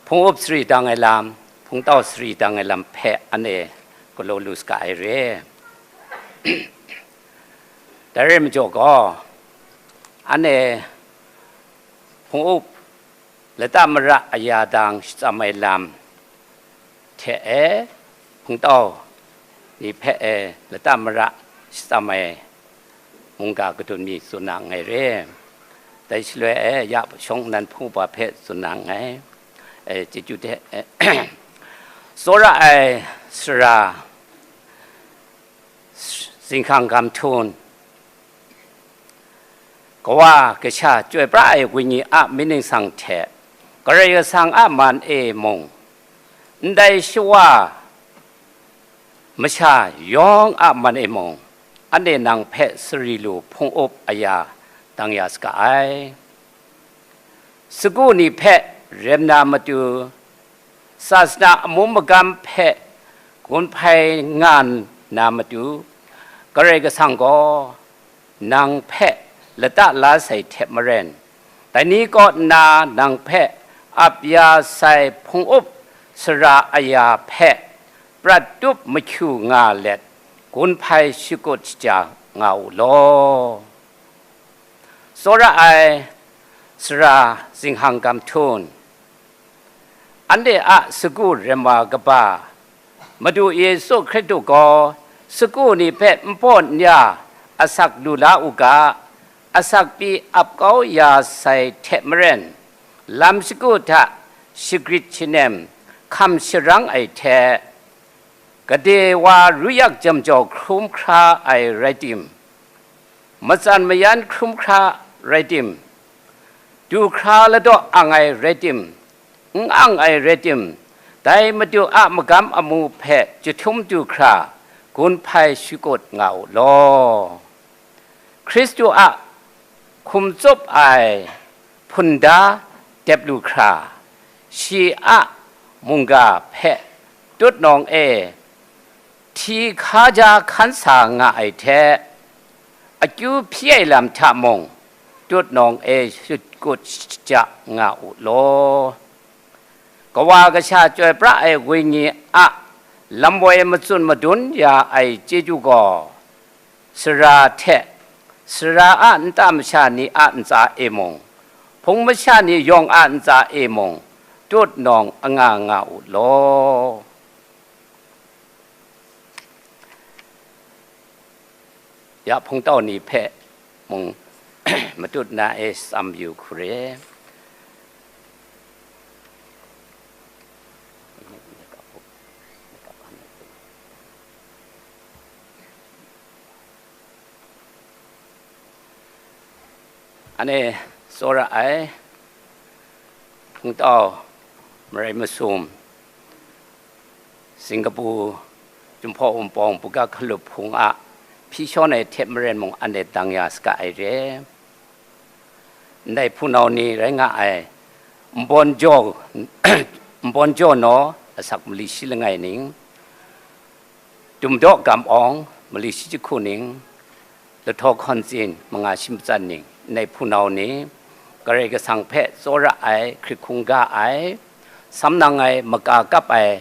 hpung up sari dang ai lam, hpungtau sari dang ai lam hpe anhte galaw lu saga ai re. Dai rai majaw gaw, anhte hpung up lata mara aya dang shatsam ai lam hte e, hpungtau ni hpe e lata mara shatsam ai mungga kadun mi tsun na nngai re. Dai shaloi e ya shawng nnan hpung upa hpe tsun na nngai. E, chyeju hte, e, tsawra ai sara Zinghkang Gam Htum, Kawa Kasha Chyoi Pra Ai Wenyi a myit ningsang hte Karai Kasang a man e mung, ndai shawa masha yawng a man e mung, anhte nang hpe sari lu hpung up aya dang ya saga ai. Sagu ni hpe rem na matu, sasana amu magam hpe gun hpai nga na matu, Karai Kasang gaw nang hpe lata la sai hte maren, dai ni kaw nna nang hpe ap ya sai hpung up sara aya hpe prat tup mahkyu nga let, gun hpai shakut shaja nga u law. Tsawra ai sara Zinghkang Gam Htum, anhte a sagu rem wa kaba, Madu Yesu Hkristu gaw sagu ni hpe npaw n-ya asak lu la u ga, asak pyi ap kau ya sai hte maren, lam shagu hta shagrit shanem hkam sharang ai hte, gade wa ruyak jam jau hkrum hkra ai rai tim, matsan mayan hkrum hkra rai tim, du hkra ladaw ang ai rai tim, n ang ai rai tim, dai Madu a magam amu hpe jahtum du hkra gun hpai shakut nga u law. Hkristu a hkum tsup ai hpunda dep lu hkra, shi a mungga hpe tutnawng e hti hkaja hkan sa nga ai hte, akyu hpyi ai lam hta mung tutnawng e shakut shaja nga u law. Kawa Kasha Chyoi Pra Ai Wenyi a lam woi matsun madun ya ai chyeju gaw, sara hte sara a nta masha ni a ntsa e mung, hpung masha ni yawng a ntsa e mung, tutnawng anga nga u law. Ya hpungtau ni hpe mung matut na e tsam yu hkru re. Ane tsawra ai hpungtau marai masum, Singkapu, Jinghpaw Wunpawng, Buga Hkalup Hpung a hpyi shawn ai hte maren mung, anhte dang ya saga ai re. Ndai hpunau ni rai nga ai, Nbawng Jaw, Nbawng Jaw Naw, asak mali shi langai ning, Dumdaw Gam Awng, mali shi jahku ning, Lahtaw Hkawn Tsin, manga shi matsan ning, ndai hpunau ni, Karai Kasang hpe tsawra ai, hkrit hkungga ai, sam nang ai, maka kap ai,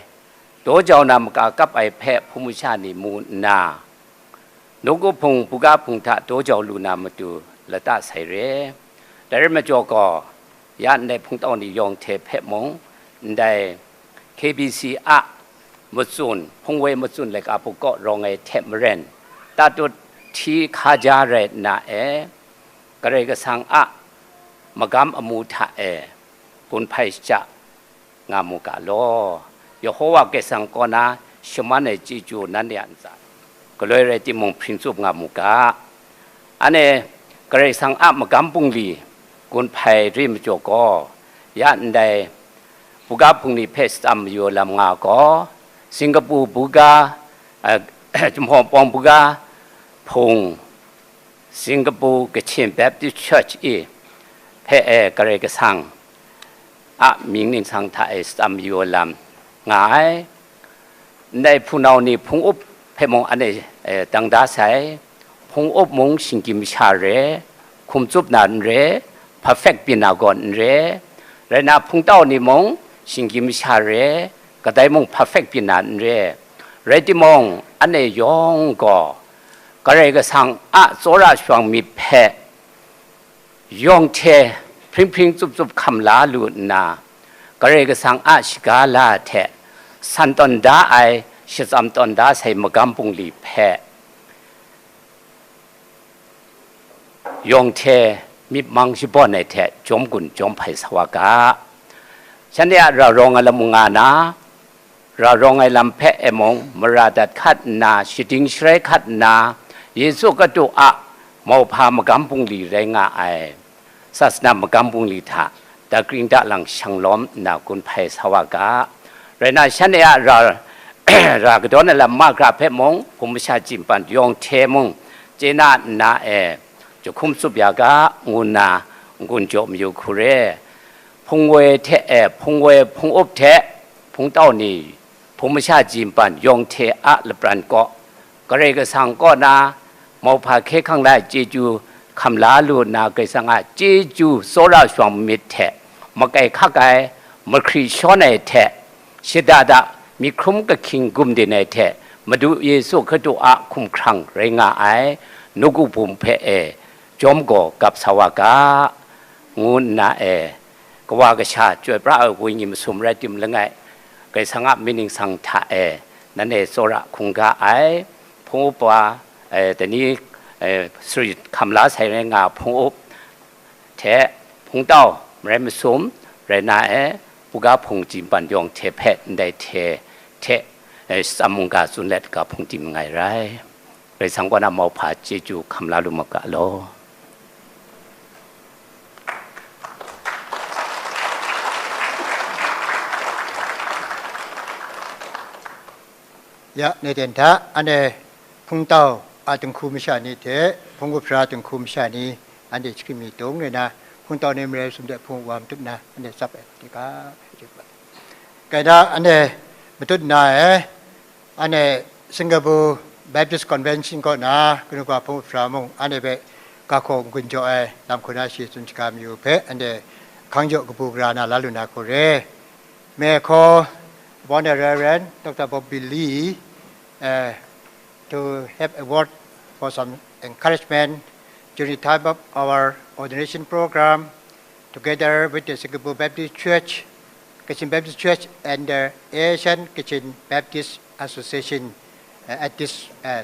daw jau na maka kap ai hpe hpung masha ni mu nna, Nawku Hpung, Buga Hpung hta daw jau lu na matu lata sai re. Dai rai majaw gaw, ya ndai hpungtau ni yawng hte hpe mung, ndai K B C a matsun, hpung woi matsun laika puk kaw rawng ai hte maren, tatut hti hkaja rai nna e, Karai Kasang a magam amu hta e gun hpai shaja nga mu ga law. Yehowa Karai Kasang kaw na shaman ai chyeju nanhte a ntsa galoi rai timung, hpring tsup nga mu ga. Ane, Karai Kasang a magam bungli gun hpai re majaw gaw, ya ndai buga hpung ni hpe shatsam mayu lam nga gaw, Singapore buga, eh, Jinghpaw Wunpawng buga hpung, Singapore Kachin Baptist Church e hpe e Karai Kasang a mying ningsang hta e shatsam mayu lam nga ai. Ndai hpunau ni hpung up hpe mung anhte, eh, dang da sai. Hpung up mung shinggyim masha re, hkum tsup na n re, perfect byin na gaw n re. Rai na, hpungtau ni mung shinggyim masha re, kadai mung perfect byin na n re. Rai timung, anhte yawng gaw Karai Kasang a tsawra shawng myit hpe yawng hte hpring hpring tsup tsup hkam la lu nna, Karai Kasang a shaga la hte san tawn da ai, shatsam tawn da sai magam bungli hpe yawng hte myit mang shabawn ai hte jawm gun jawm hpai sa wa ga. Shanhte a ra rawng ai lam nga na, ra rawng ai lam hpe e mung, mara dat hkat nna, shading sharai hkat nna, Yesu Kadu a mauhpa magam bungli rai nga ai, sasana magam bungli hta dakring dalang shanglawm nna gun hpai sa wa ga. Rai na, shanhte a ra, ra kadawn ai lam ma gara hpe mung, hpung masha jimpan yawng hte mung, chye na nna e, jahkum tsup ya ga, ngu nna n-gun jaw mayu hku re. Hpung woi hte, eh, hpung woi hpung up hte hpungtau ni, hpung masha jimpan yawng hte a lapran kaw, Karai Kasang kaw na mauhpa hkye hkrang la ai chyeju hkam la lu nna, Karai Kasang a chyeju tsawra shawng myit hte makai hkak ai, mahkri shawn ai hte, shada da myit hkrum kahkying gumdin ai hte, Madu Yesu Hkristu a hkumhkrang rai nga ai, nawku bum hpe e jawm gaw gap sa wa ga, ngu nna e, kawa kasha chyoi pra ai wenyi masum rai tim langai, Karai Kasang a mying ningsang hta e, nan e tsawra hkungga ai, hpung up wa, e, dai ni, e, suri hkam la sai rai nga hpung up hte, hpungtau marai masum rai na e, buga hpung jimpan yawng hte hpe ndai hte hte, e, shatsam mungga tsun let ga hpung tim nngai rai. Karai Kasang kaw na mauhpa chyeju hkam la lu ma ga law. Ya, neten hta, anhte hpungtau a dinghku masha ni hte, hpung up sara dinghku masha ni, anhte shakri mi tung rai na, hpungtau ni marai sum de hpung wa matut na, anhte tsap ai, tika, kai da, anhte matut na e, anhte Singapore Baptist Convention kaw na, kanu ka hpung up sara mung, anhte hpe ga hkaw n-gun jaw ai, lam hku na shi tsun shaga mayu hpe, anhte hkang jaw kabu gara na la lu na hku re. May I call upon the Reverend Doctor Bobby Lee, uh, to have a word for some encouragement during the time of our ordination program, together with the Singapore Baptist Church, Kachin Baptist Church, and the Asian Kachin Baptist Association, uh, at this, uh,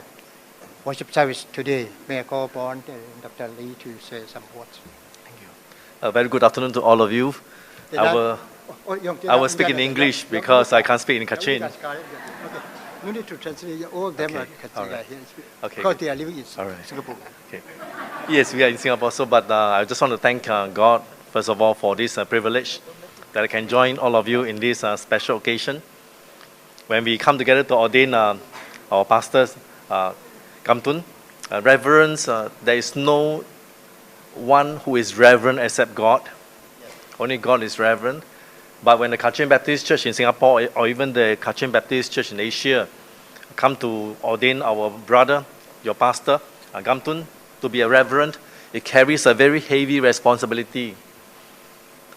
worship service today. May I call upon, uh, Doctor Lee to say some words? Thank you. A very good afternoon to all of you. I will, I will speak in English because I can't speak in Kachin. Okay. No need to translate. All of them are Kachin here. Okay. Because they are living in Singapore. Okay. Yes, we are in Singapore. So, but, uh, I just want to thank, uh, God, first of all, for this, uh, privilege that I can join all of you in this, uh, special occasion. When we come together to ordain, uh, our pastors, uh, Gamtun, uh, reverends, uh, there is no one who is reverend except God. Only God is reverend. But when the Kachin Baptist Church in Singapore or even the Kachin Baptist Church in Asia come to ordain our brother, your pastor, uh, Gamtun, to be a reverend, it carries a very heavy responsibility.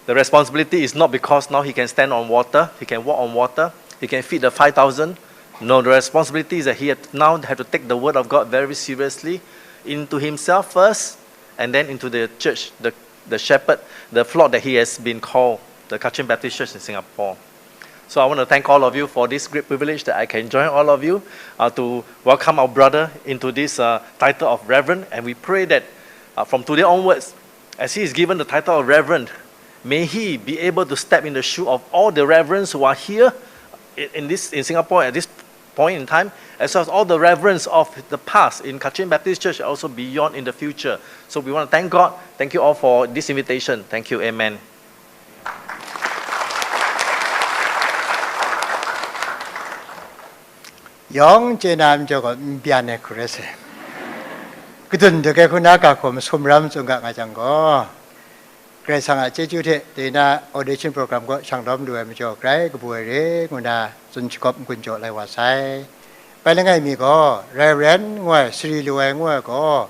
The responsibility is not because now he can stand on water, he can walk on water, he can feed the five thousand. No, the responsibility is that he had, now have to take the word of God very seriously into himself first and then into the church, the, the shepherd, the flock that he has been called, the Kachin Baptist Church in Singapore. So I want to thank all of you for this great privilege that I can join all of you, uh, to welcome our brother into this, uh, title of Reverend. And we pray that, uh, from today onwards, as he is given the title of Reverend, may he be able to step in the shoe of all the reverends who are here in, in this, in Singapore at this point in time, as well as all the reverends of the past in Kachin Baptist Church, also beyond in the future. So we want to thank God. Thank you all for this invitation. Thank you. Amen. Yawng chye na majaw gaw n byan ai hku rai sai. Kadun dai hku na ga hku masum ram tsun ga nga jang gaw, Karai Kasang a chyeju hte dai na ordination program gaw shang lawm lu ai majaw, grai kabu ai re ngu na tsun shagawp n-gun jaw lai wa sai. Bai langai mi gaw, Reverend ngu ai, sari lu ai ngu ai gaw,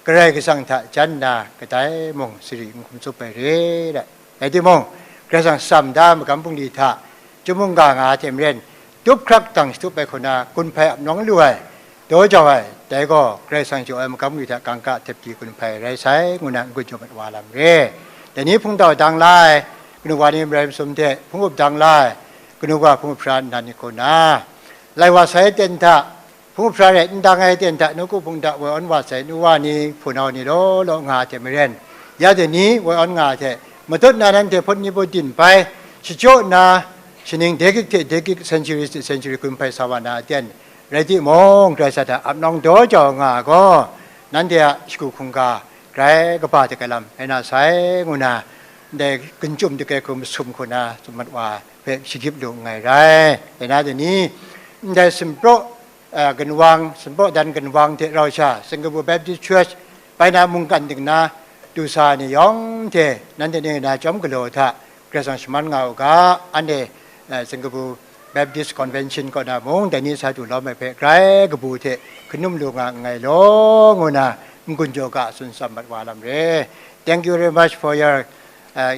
Karai Kasang hta jan nna kadai mung sari n hkum tsup ai re ai. Rai timung, Karai Kasang tsam da magam bungli hta, chyum mungga nga ai hte maren, tup hkrak dang shatup ai hku na gun hpai ap nawng lu ai, daw jau ai, dai gaw Karai Kasang jaw ai magam bungli hta kangka htep di gun hpai rai sai, ngu na n-gun jaw mat wa lam re. Dai ni hpungtau dang la ai, kanu wa ni marai masum hte hpung up dang la ai, kanu wa hpung up sara nnan ni hku na, lai wa sai ten hta, hpung hpra rai n dang ai ten hta nawku hpung hta woi awn wa sai nu wa ni, hpunau ni law law nga ai hte maren, ya dai ni woi awn nga ai hte, matut na nanhte hput ni hput din bai, shachyaw nna, shaning dekik hte dekik, century hte century gun hpai sa wa na aten rai timung, Karai Kasang hta ap nawng daw jau nga ai gaw, nanhte a shagu hkungga grai kaba dik ai lam rai na sai, ngu na, ndai gun chyum dik ai hku masum hku na tsun mat wa hpe shagip lu nngai rai. Dai na dai ni, ndai sumpraw, a, gunwang, sumpraw dan gunwang hte rau sha, Singapore Baptist Church bai na mungkan ding na du sa ai ni yawng hte, nanhte ning na chyawm galaw hta, Karai Kasang shaman nga u ga, anhte, a, Singapore Baptist Convention kaw na mung, dai ni sa du lawm ai hpe grai kabu hte hkanum lu nga nngai law, ngu na n-gun jaw ga tsun tsam mat wa lam re. Thank you very much for your, uh,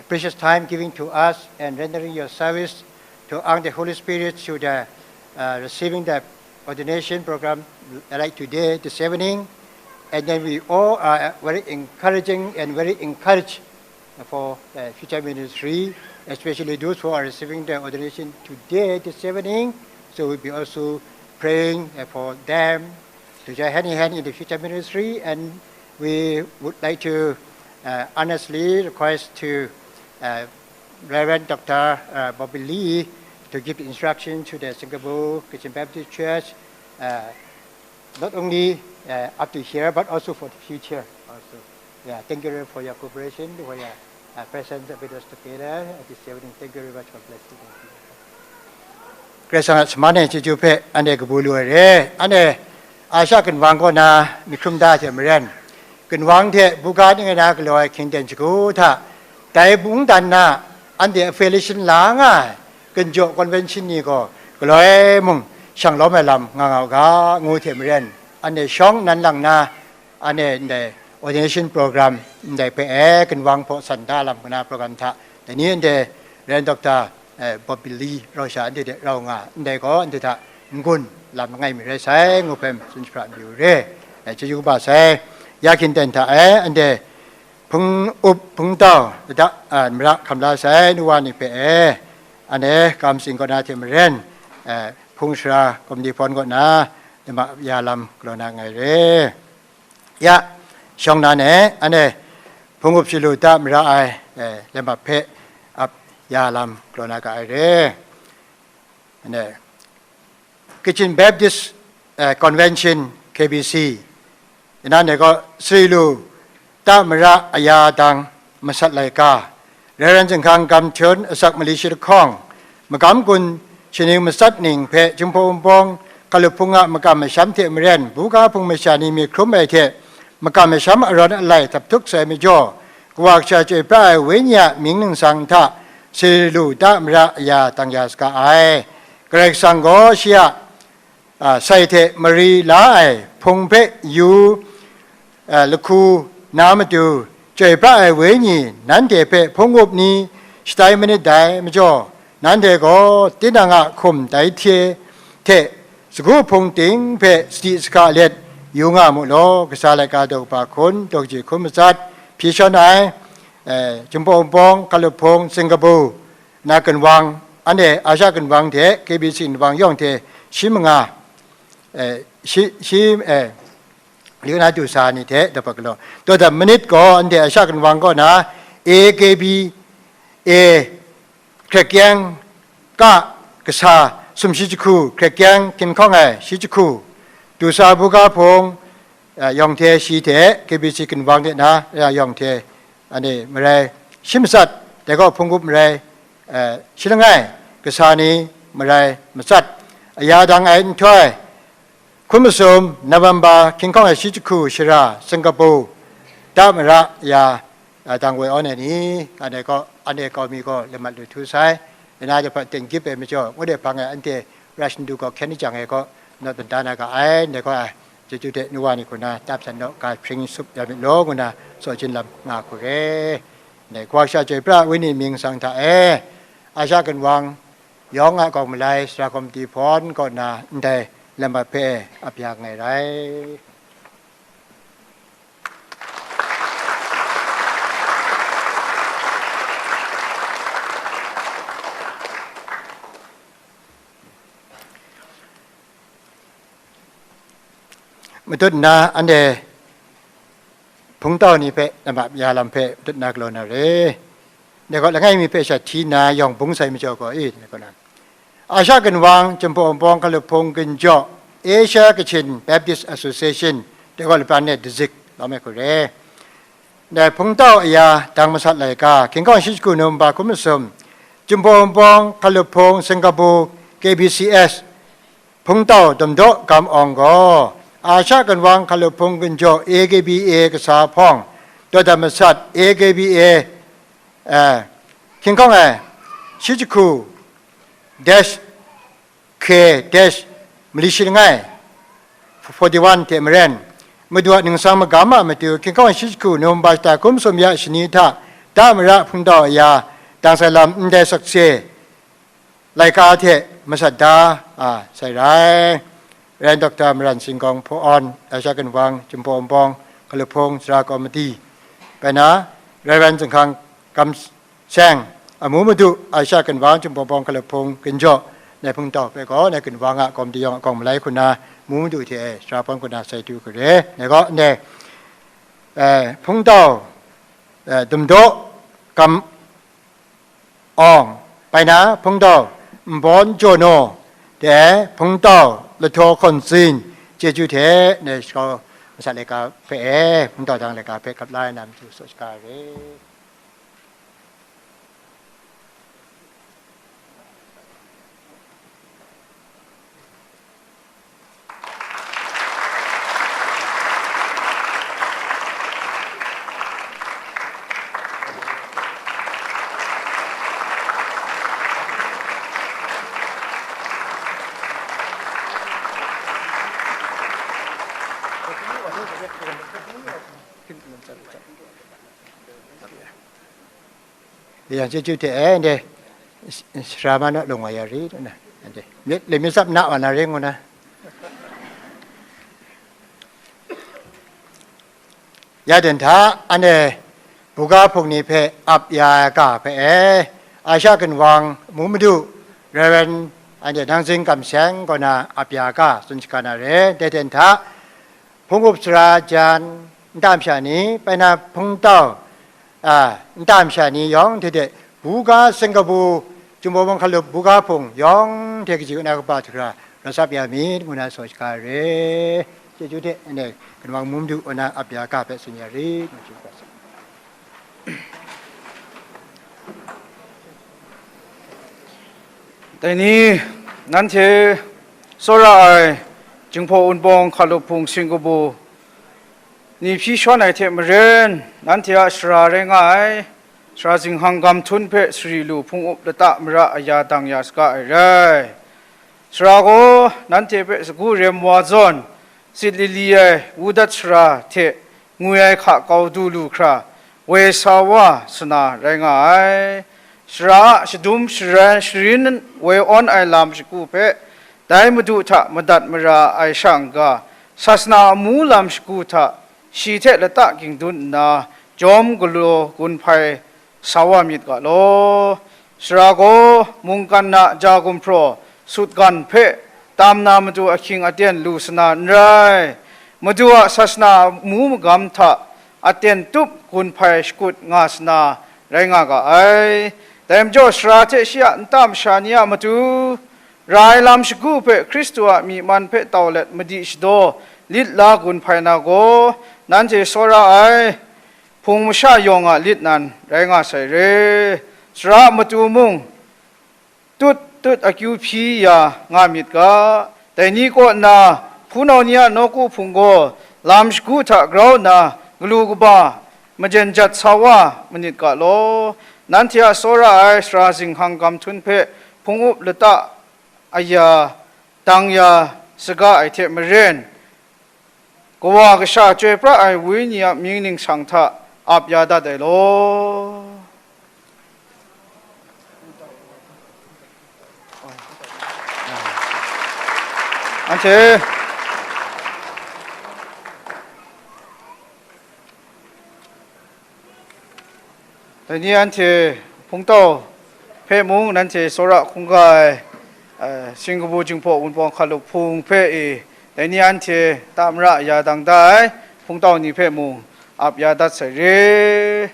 precious time giving to us and rendering your service to honor the Holy Spirit through the, uh, receiving the ordination program like today, this evening. And then we all are very encouraging and very encouraged for the future ministry, especially those who are receiving the ordination today, this evening. So we'll be also praying, uh, for them to join hand in hand in the future ministry. And we would like to, uh, honestly request to, uh, Reverend Doctor, uh, Bobby Lee to give the instruction to the Singapore Christian Baptist Church, uh, not only, uh, up to here, but also for the future also. Yeah, thank you for your cooperation, for your, uh, presence with us together at this evening. Thank you very much. God bless you. Karai Kasang a shaman ai chyeju hpe anhte kabu lu ai re. Anhte Asha gunwang kaw na myit hkrum da hte maren, gunwang hte buga ning ai na galaw ai hkying ten shagu hta, dai mungdan na anhte affiliation la nga ai gunjaw convention ni gaw galoi mung shang lawm ai lam nga nga u ga, ngu hte maren, anhte shawng nan lang na, anhte ndai ordination program, ndai hpe e gunwang hpaw san da lam kaw na program hta, dai ni anhte Reverend Doctor, eh, Bobby Lee rau sha anhte de rau nga, ndai gaw anhte hta n-gun lam langai mi rai sai, ngu hpe tsun shapra mayu re. Eh, chyeju kaba sai, ya hkying ten hta e anhte hpung up hpung tau, da, ah, mara hkam la sai, nu wa ni hpe e, anhte ga matsing kaw na hte maren, eh, hpung sara komdi hpawn kaw na, lama ya lam galaw na nngai re. Ya, shawng na e, anhte hpung up shalu da mara ai, eh, lama hpe ap ya lam galaw na ga ai re. Anhte Kachin Baptist, eh, Convention, K B C, inan e gaw sari lu, ta mara aya dang masat laika, Reverend Zinghkang Gam Htawn asak mali shi lahkawng, magam gun shaning matsat ning hpe Jinghpaw Wunpawng Hkalup Hpung a makam masham hte maren, buga hpung masha ni myit hkrum ai hte makam masham arawn alai dap htuk sai majaw, Kawa Kasha chyoi pra ai Wenyi a mying ningsang hta sari lu ta mara aya dang ya saga ai. Karai Kasang gaw shi a, a, sai hte mari la ai hpung hpe yu, a, lahku na matu, chyoi pra ai Wenyi nanhte hpe hpung up ni shatai manit dai majaw, nanhte gaw tinang a hkum dai hte, hte sagu hpung ting hpe sadi saga let yu nga mu law, kasa laika daw kaba hkun, daw kaji hkun matsat, hpyi shawn ai, eh, Jinghpaw Wunpawng, Hkalup Hpung, Singapore, na gunwang, anhte Asha gunwang hte K B C gunwang yawng hte shi manga, eh, shi, shi, eh, li na du sa ni hte daw pat galaw. Dawdan manit gaw anhte Asha gunwang kaw na A K B A, hkret kyeng, ka, kasa, sum shi jahku, hkret kyang hkinhkawng ai shi jahku, du sa buga hpung, a, yawng hte shi hte, K B C ginwang de na, a, yawng hte, anhte marai shi matsat, dai gaw hpung gup marai, a, shi langai, kasa ni marai matsat, aya dang ai nhtoi, hkun masum, November hkinhkawng ai shi jahku shara, Singapore, da mara ya, a, dang woi awn ai ni, anhte gaw, anhte kau mi gaw lamat lu htu sai, ina jahpa ten gyip ai majaw, ngut e hpang e anhte rai shandu gaw hkyen ni jang e gaw, naw dan da na ga ai, ndai gaw ai, chyeju hte nu wa ni hku na, tap san naw, ga hpring sup ya myit law, ngu na, saw jin lam nga hku re. Ndai, Kawa Kasha Chyoi Pra Wenyi mying sang hta e, Asha ginwang yawng a kawng malai, sara kawmti hpawn kaw na, ndai lam hpe ap ya nngai rai. Matut nna anhte hpungtau ni hpe namap ya lam hpe matut nna galaw na re. Dai gaw langai mi hpe shat hti nna yawng bung sai majaw gaw, e, dai gaw na, Asha ginwang, Jinghpaw Wunpawng, Hkalup Hpung, Ginjaw, Asia Kachin Baptist Association, dai gaw laban e dazik lawm ai hku re. Dai hpungtau aya dang masat laika, hkinhkawng shi jahku November hkun masum, Jinghpaw Wunpawng, Hkalup Hpung, Singapore, K B C S, hpungtau damdaw gam awng gaw, Asha ginwang, Hkalup Hpung, Ginjaw, A K B A kasa hpawng, dawdan masat, A K B A, eh, hkinhkawng ai, shi jahku, dash, K dash, mali shi langai, forty-one hte maren, Madu a ningsang magam a matu, hkinhkawng shi jahku November shata hkun masum ya shani hta, da mara hpungtau aya, dang sai lam ndai sakse, laika hte masat da, a, sai rai. Rev. Doctor Maran Singgawng Hpaw Awn, Asha ginwang, Jinghpaw Wunpawng, Hkalup Hpung, Sara Komiti, bai na, Rev. Zinghkang Kam Seng, amu madu, Asha ginwang, Jinghpaw Wunpawng, Hkalup Hpung, Ginjaw, nai hpungtau hpe gaw, nai ginwang a komiti yawng a kawng malai hku na, amu madu hte e, sara hpawn hku na sai du hku re. Nai gaw, ndai, eh, hpungtau, eh, damdaw gam awng, bai na, hpungtau, Nbawng Jawnaw, de, hpungtau, Lahtaw Hkawn Tsin, chyeju hte, nai shakau masat laika hpe e, hpungtau dang laika hpe hkap la ai na matu saw shaga ai re. Yang chyeju hte e, ndai, sara ma naw lung wa ya ri, nna, ndai, myit, lemyit tsap na wa na ring ngu na. Ya den hta, anhte buga hpung ni hpe ap ya ai ga hpe e, Asha ginwang amu madu, Rev. Anhte Nang Zing Kam Seng kaw na ap ya ga tsun shaga na re. Dai den hta, hpung up sara jan, nta masha ni, bai na hpungtau, a, nta masha ni yawng hte de, buga Singapore, Jinghpaw Wunpawng Hkalup buga hpung yawng hte kaji kaw na kaba hte hkra, rawt tsap ya myit, ngu na saw shaga ai re. Chyeju hte, anhte ginwang amu madu, kaw na ap ya ga hpe tsun ya rit, ngu chyu ga sai. Dai ni, nanhte tsawra ai Jinghpaw Wunpawng Hkalup Hpung Singkabu ni hpyi shawn ai hte maren, nanhte a sara rai nga ai, Sara Zinghkang Kam Htun hpe sari lu hpung up lata mara aya dang ya saga ai rai. Sara gaw nanhte hpe sagu rem wa zawn, sit lili ai wudat sara hte ngwi ai hka kau du lu hkra, woi sa wa sana rai nga ai. Sara a shadum sharan sharin woi awn ai lam shagu hpe, dai Madu hta madat mara ai sha n-ga, sasana amu lam shagu hta shi hte lata ging dun nna, jawm galaw gun hpai sa wa myit ga law. Sara gaw mungkan a ja gumhpraw sutgan hpe tam na matu ahkying aten lu sana n rai, Madu a sasana amu magam hta aten tup gun hpai shakut nga sana rai nga ga ai. Dai majaw, sara hte shi a nta masha ni a matu, ra ai lam shagu hpe Hkristu a myi man hpe tau let madi shadaw lit la gun hpai na gaw, nanhte tsawra ai hpung masha yawng a lit nan rai nga sai re. Sara a matu mung tut tut akyu hpyi ya nga myit ga. Dai ni kaw nna hpunau ni a nawku hpung gaw lam shagu hta grau nna galu kaba majen jat sa wa manit ga law. Nanhte a tsawra ai sara zinghkang gam htum hpe hpung up lata aya dang ya saga ai hte maren, Kawa Kasha chyoi pra ai Wenyi a mying ningsang hta ap ya dat ai law. Anhte, dai ni anhte hpungtau hpe mung nanhte tsawra hkungga ai, eh, Singkabu Jinghpaw Wunpawng Hkalup Hpung hpe e, dai ni anhte ta mara ya dang da ai hpungtau ni hpe mung ap ya dat sai re.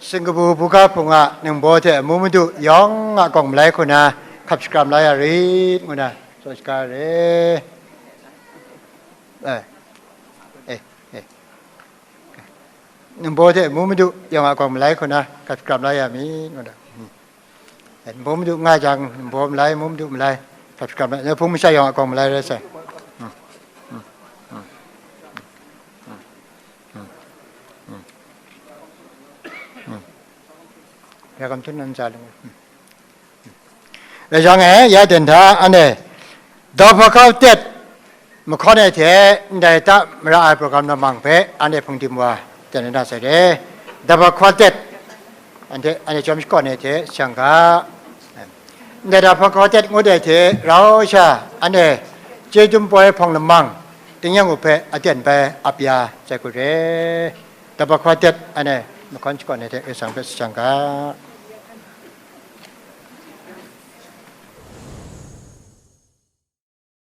Singkabu buga hpung a ningbaw hte amu madu yawng a kawng malai hku na hkap shakram la ya rit, ngu na tsaw shaga re. Eh, eh, eh. Ningbaw hte amu madu yawng a kawng malai hku na hkap shakram la ya mi, ngu na. Hmm. Ningbaw madu nga jang, ningbaw malai, amu madu malai, hkap shakram la, hpung masha yawng a kawng malai rai sai. Hmm. Hmm. Hmm. Hmm. Hmm. Hmm. Ya kam tun nan za lung. Hmm. Rai jang e, ya den hta, anhte, Dau Hpa Hkau Tet mahkawn ai hte ndai ta mara ai program lamang hpe anhte hpungdim wa ten na sai de. Dau Hpa Hkau Tet, anhte, anhte chyawm shakawn ai hte shang ga. Ndai Dau Hpa Hkau Tet ngut ai hte rau sha, anhte chye dum poi hpawng lamang, tingnyang u hpe aten bai ap ya sai hku re. Dau Hpa Hkau Tet, anhte mahkawn shakawn ai hte Karai Kasang hpe shang ga.